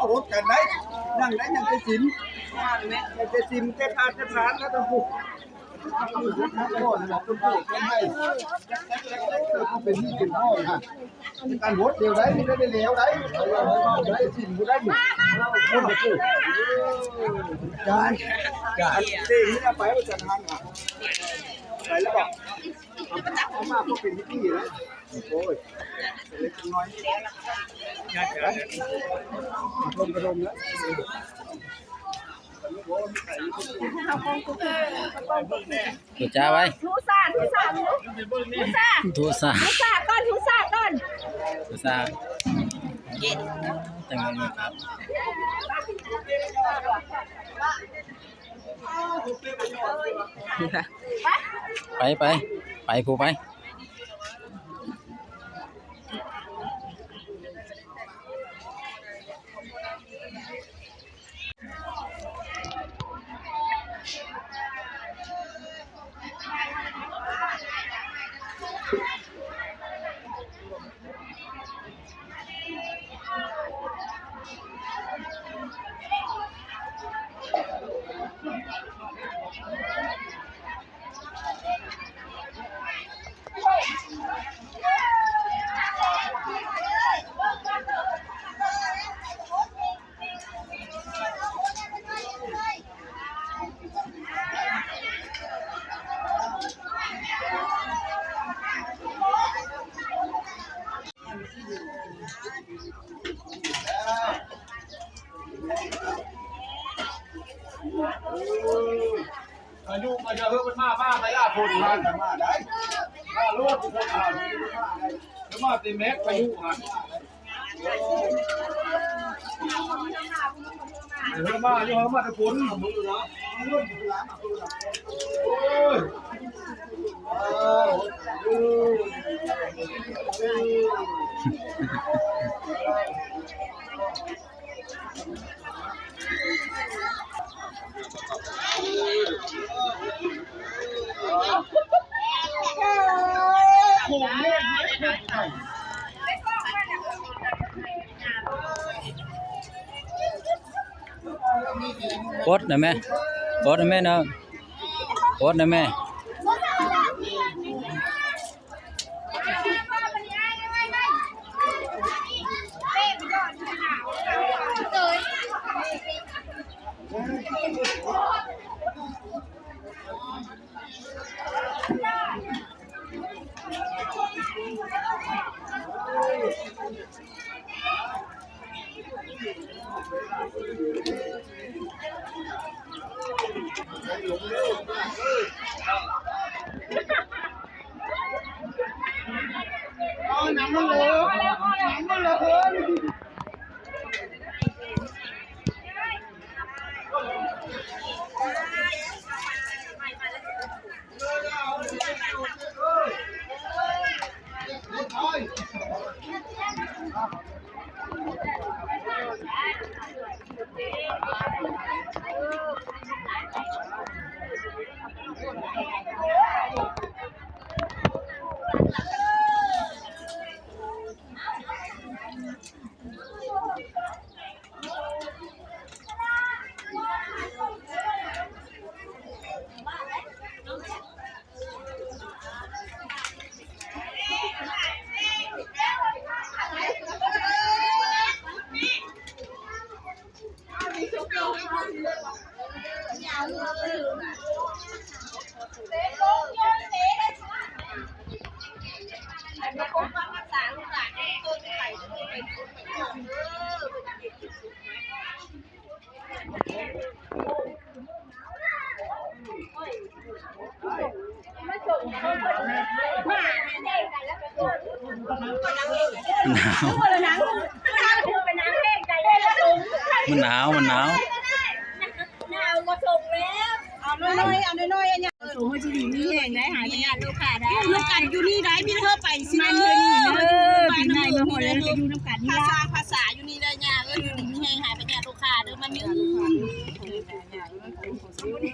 ເອົາລົດກັນໄດ້ ຍັງໄດ້ ຍັງໄດ້ສິນ ຍັງໄດ້ສິນ ແຕ່ທານ ແຕ່ທານ ແລ້ວຕ້ອງຜູ້ ເປັນນີ້ເປັນນ້ອຍຫັ້ນ ການໂຫດດຽວໄດ້ ມີແຕ່ແນວໄດ້ ໄດ້ສິນບໍ່ໄດ້ນີ້ ຄົນຈະເກີດ ຈານ ຈານ ເສັງນີ້ນະ ໄປວ່າຈະທັນຫາ ໄປແລ້ວບໍ່? ເອົາມາບໍ່ເປັນພິທີນະ ໂອ້ຍ ເລັກນ້ອຍ ລົມກະລົມນະ. ໂທສາໄວ້ ໂທສາ ໂທສາ ໂທສາ ໂທສາກ່ອນ ໂທສາກ່ອນ ໂທສາ ຈັ່ງນັ້ນນະຄັບ ໄປ ໄປ ໄປ ຜູ້ໄປ. ອາຍຸມາຈະເຮີເພິ່ນມາ ມາໄສອາຄົນຫັ້ນ ມາໄດ້ ມາໂລດຄົນຫັ້ນ ມາໄດ້ ມາແຕ່ແມັກອາຍຸຫັ້ນ ເຮີມາຢູ່ ເຮີມາແຕ່ຄົນ ໂອ້ຍ. ກົດນະແມ່ ກົດນະແມ່ເນາະ ກົດນະແມ່. ມັນໜາວ ມັນໜາວ. ເອົານ້ອຍໆ ເອົານ້ອຍໆ ອັນຫຍັງ ເອີ ໂອ້ຍ ຢູ່ດີມີແຮງໄດ້ ຫາຍໄປຍາດໂລກາໄດ້ ຢູ່ນຳກັນຢູ່ນີ້ໄດ້ ມີເທື່ອໄປຊິມາເທື່ອນີ້ເດີ ປີໃໝ່ມາຮອດແລ້ວກໍຢູ່ນຳກັນນີ້ລະ ພາສາ ພາສາຢູ່ນີ້ໄດ້ ຍ່າເອີຍ ຢູ່ດີມີແຮງ ຫາຍໄປຍາດໂລກາເດີ ມາເນີ.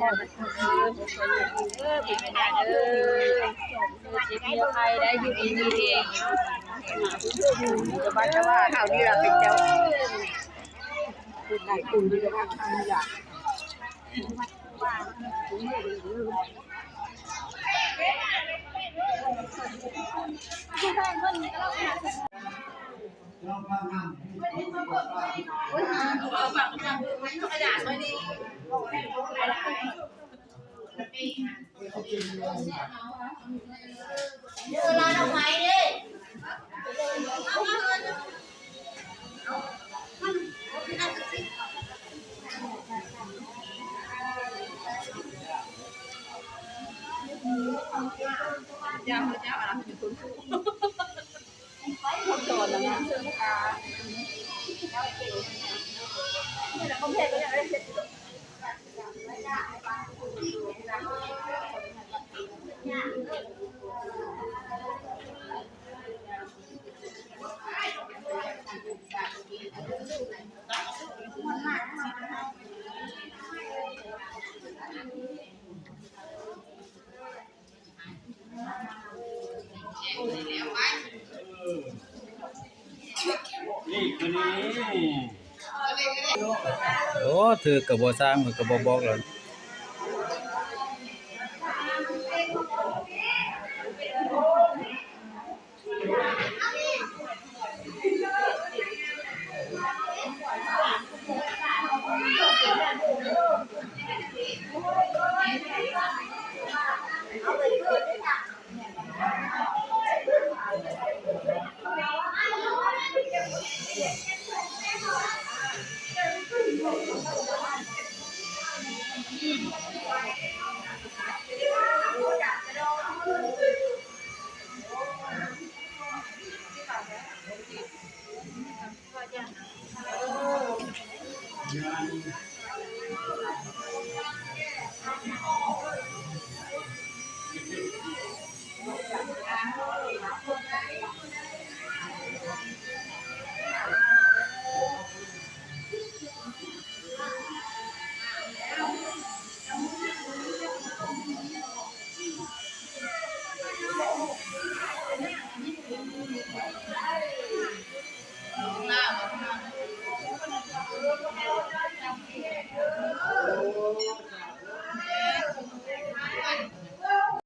ເດີ ເປັນໄປໄດ້ເດີ ເຈັບຢ່າໄຂ້ໄດ້ ຢູ່ດີມີແຮງ ສະບາຍສະບາຍ ເຮົານີ້ລະເປັນເຈົ້າ ເປັນຫຼາຍຄົນຢູ່ລະວ່າເຮົານີ້ລະ. ໂອ້ ຖືກກະບໍ່ສ້າງ ເພິ່ນກະບໍ່ບອກແລ້ວ.